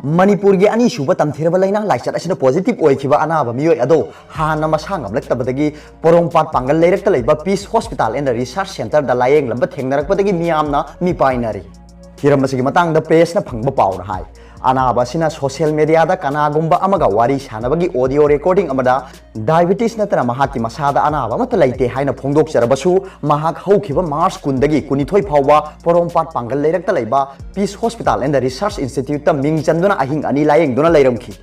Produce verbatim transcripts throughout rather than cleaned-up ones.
ꯃꯅꯤꯄꯨꯔꯒꯤ ꯑꯅꯤꯁꯨꯕ ꯇꯝꯊꯤꯔꯕ ꯂꯩꯅꯥ ꯂꯥꯏꯆꯠ ꯑꯁꯤꯅ positive ꯑꯣꯏꯈꯤꯕ ꯑꯅꯥꯕ ꯃꯤꯑꯣꯏ ꯑꯗꯣ ꯍꯥꯟꯅ ꯃꯁꯥ ꯉꯝꯂꯛꯇꯕꯗꯒꯤ ꯄꯣꯔꯣꯝꯄꯥꯠ ꯄꯥꯡꯒꯜ ꯂꯩꯔꯛꯇ ꯂꯩꯕ Peace Hospital and Research Centreꯗ ꯂꯥꯌꯦꯡꯂꯝꯕ ꯊꯦꯡꯅꯔꯛꯄꯗꯒꯤ ꯃꯤꯌꯥꯝꯅ ꯃꯤꯄꯥꯏꯅꯔꯤ꯫ ꯍꯤꯔꯝ ꯑꯁꯤꯒꯤ ꯃꯇꯥꯡꯗ pressꯅ ꯐꯪꯕ ꯄꯥꯎꯅ ꯍꯥꯏ, ꯑꯅꯥꯕ ꯑꯁꯤꯅ social mediaꯗ ꯀꯅꯥꯒꯨꯝꯕ ꯑꯃꯒ ꯋꯥꯔꯤ ꯁꯥꯟꯅꯕꯒꯤ audio recording ꯑꯃꯗ diabetes ꯅꯠꯇꯅ ꯃꯍꯥꯛꯀꯤ ꯃꯁꯥꯗ ꯑꯅꯥꯕ ꯑꯃꯠꯇ ꯂꯩꯇꯦ ꯍꯥꯏꯅ ꯐꯣꯡꯗꯣꯛꯆꯔꯕꯁꯨ, ꯃꯍꯥꯛ ꯍꯧꯈꯤꯕ March ꯀꯨꯟꯗꯒꯤ ꯀꯨꯟꯅꯤꯊꯣꯏ ꯐꯥꯎꯕ ꯄꯣꯔꯣꯝꯄꯥꯠ ꯄꯥꯡꯒꯜ ꯂꯩꯔꯛꯇ ꯂꯩꯕ Peace Hospital and Research Instituteꯇ ꯃꯤꯡ ꯆꯟꯗꯨꯅ ꯑꯍꯤꯡ ꯑꯅꯤ ꯂꯥꯌꯦꯡꯗꯨꯅ ꯂꯩꯔꯝꯈꯤ꯫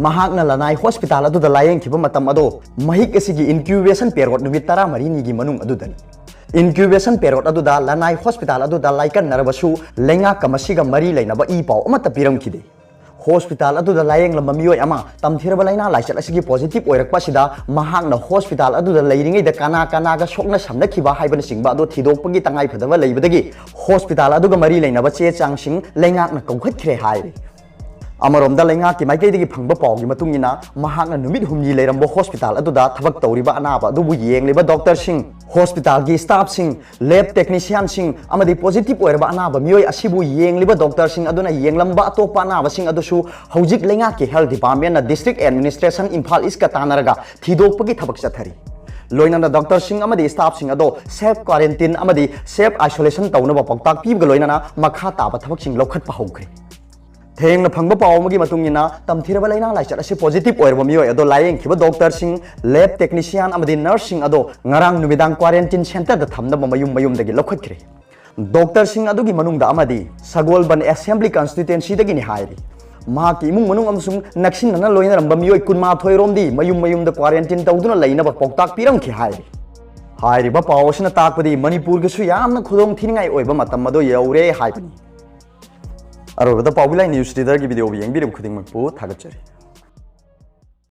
ꯃꯍꯥꯛꯅ ꯂꯅꯥꯏ hospital ꯑꯗꯨꯗ ꯂꯥꯌꯦꯡꯈꯤꯕ ꯃꯇꯝ ꯑꯗꯣ ꯃꯍꯤꯛ ꯑꯁꯤꯒꯤ incubation period ꯅꯨꯃꯤꯠ ꯇꯔꯥꯃꯔꯤꯅꯤꯒꯤ ꯃꯅꯨꯡ ꯑꯗꯨꯗꯅꯤ꯫ Incubation period ꯑꯗꯨꯗ ꯂꯅꯥꯏ hospital ꯑꯗꯨꯗ ꯂꯥꯏꯀꯠꯅꯔꯕꯁꯨ ꯂꯩꯉꯥꯛꯀ ꯃꯁꯤꯒ ꯃꯔꯤ ꯂꯩꯅꯕ ꯏ ꯄꯥꯎ ꯑꯃꯠꯇ ꯄꯤꯔꯝꯈꯤꯗꯦ꯫ Hospital ꯑꯗꯨꯗ ꯂꯥꯌꯦꯡꯂꯝꯕ ꯃꯤꯑꯣꯏ ꯑꯃ ꯇꯝꯊꯤꯔꯕ ꯂꯩꯅꯥ ꯂꯥꯏꯆꯠ ꯑꯁꯤꯒꯤ positive ꯑꯣꯏꯔꯛꯄ ꯑꯁꯤꯗ ꯃꯍꯥꯛꯅ hospital ꯑꯗꯨꯗ ꯂꯩꯔꯤꯉꯩꯗ ꯀꯅꯥ ꯀꯅꯥꯒ ꯁꯣꯛꯅ ꯁꯝꯅꯈꯤꯕ ꯍꯥꯏꯕꯅꯆꯤꯡꯕ ꯑꯗꯨ ꯊꯤꯗꯣꯛꯄꯒꯤ ꯇꯉꯥꯏꯐꯗꯕ ꯂꯩꯕꯗꯒꯤ hospital ꯑꯗꯨꯒ ꯃꯔꯤ ꯂꯩꯅꯕ ꯆꯦ ꯆꯥꯡꯁꯤꯡ ꯂꯩꯉꯥꯛꯅ ꯀꯧꯈꯠꯈ꯭ꯔꯦ ꯍꯥꯏꯔꯤ꯫ ꯑꯃꯔꯣꯝꯗ ꯂꯩꯉꯥꯛꯀꯤ ꯃꯥꯏꯀꯩꯗꯒꯤ ꯐꯪꯕ ꯄꯥꯎꯒꯤ ꯃꯇꯨꯡ ꯏꯟꯅ ꯃꯍꯥꯛꯅ ꯅꯨꯃꯤꯠ ꯍꯨꯝꯅꯤ ꯂꯩꯔꯝꯕ hospital ꯑꯗꯨꯗ ꯊꯕꯛ ꯇꯧꯔꯤꯕ ꯑꯅꯥꯕ ꯑꯗꯨꯕꯨ ꯌꯦꯡꯂꯤꯕ doctorꯁꯤꯡ, hospitalꯒꯤ staffꯁꯤꯡ, lab technicianꯁꯤꯡ ꯑꯃꯗꯤ positive ꯑꯣꯏꯔꯕ ꯑꯅꯥꯕ ꯃꯤꯑꯣꯏ ꯑꯁꯤꯕꯨ ꯌꯦꯡꯂꯤꯕ doctorꯁꯤꯡ ꯑꯗꯨꯅ ꯌꯦꯡꯂꯝꯕ ꯑꯇꯣꯞꯄ ꯑꯅꯥꯕꯁꯤꯡ ꯑꯗꯨꯁꯨ ꯍꯧꯖꯤꯛ ꯂꯩꯉꯥꯛꯀꯤ health departmentꯅ district administration Imphal Eastꯀ ꯇꯥꯟꯅꯔꯒ ꯊꯤꯗꯣꯛꯄꯒꯤ ꯊꯕꯛ ꯆꯠꯊꯔꯤ꯫ ꯂꯣꯏꯅꯅ doctorꯁꯤꯡ ꯑꯃꯗꯤ staffꯁꯤꯡ ꯑꯗꯣ self quarantine ꯑꯃꯗꯤ self isolation ꯇꯧꯅꯕ ꯄꯥꯎꯇꯥꯛ ꯄꯤꯕꯒ ꯂꯣꯏꯅꯅ ꯃꯈꯥ ꯇꯥꯕ ꯊꯕꯛꯁꯤꯡ ꯂꯧꯈꯠꯄ ꯍꯧꯈ꯭ꯔꯦ꯫ ꯊꯦꯡꯅ ꯐꯪꯕ ꯄꯥꯎ ꯑꯃꯒꯤ ꯃꯇꯨꯡ ꯏꯟꯅ, ꯇꯝꯊꯤꯔꯕ ꯂꯩꯅꯥ ꯂꯥꯏꯆꯠ ꯑꯁꯤ positive ꯑꯣꯏꯔꯕ ꯃꯤꯑꯣꯏ ꯑꯗꯣ ꯂꯥꯌꯦꯡꯈꯤꯕ doctorꯁꯤꯡ, lab technician ꯑꯃꯗꯤ nurseꯁꯤꯡ ꯑꯗꯣ ꯉꯔꯥꯡ ꯅꯨꯃꯤꯗꯥꯡ quarantine centreꯗ ꯊꯝꯅꯕ ꯃꯌꯨꯝ ꯃꯌꯨꯝꯗꯒꯤ ꯂꯧꯈꯠꯈ꯭ꯔꯦ꯫ Doctorꯁꯤꯡ ꯑꯗꯨꯒꯤ ꯃꯅꯨꯡꯗ ꯑꯃꯗꯤ ꯁꯒꯣꯜꯕꯟ Assembly Constituencyꯗꯒꯤꯅꯤ ꯍꯥꯏꯔꯤ꯫ ꯃꯍꯥꯛꯀꯤ ꯏꯃꯨꯡ ꯃꯅꯨꯡ ꯑꯃꯁꯨꯡ ꯅꯛꯁꯤꯟꯅꯅ ꯂꯣꯏꯅꯔꯝꯕ ꯃꯤꯑꯣꯏ ꯀꯨꯟꯃꯥꯊꯣꯏ ꯔꯣꯝꯗꯤ ꯃꯌꯨꯝ ꯃꯌꯨꯝꯗ quarantine ꯇꯧꯗꯨꯅ ꯂꯩꯅꯕ ꯄꯥꯎꯇꯥꯛ ꯄꯤꯔꯝꯈꯤ ꯍꯥꯏꯔꯤ꯫ ꯍꯥꯏꯔꯤꯕ ꯄꯥꯎ ꯑꯁꯤꯅ ꯇꯥꯛꯄꯗꯤ ꯃꯅꯤꯄꯨꯔꯒꯤꯁꯨ ꯌꯥꯝꯅ ꯈꯨꯗꯣꯡ ꯊꯤꯅꯤꯡꯉꯥꯏ ꯑꯣꯏꯕ ꯃꯇꯝ ꯑꯗꯣ ꯌꯧꯔꯦ ꯍꯥꯏꯕꯅꯤ꯫ ꯑꯔꯣꯏꯕꯗ ꯄꯥꯎꯕꯤ ꯂꯥꯏ news readerꯒꯤ video ꯌꯦꯡꯕꯤꯔꯤꯕ ꯈꯨꯗꯤꯡꯃꯛꯄꯨ ꯊꯥꯒꯠꯆꯔꯤ꯫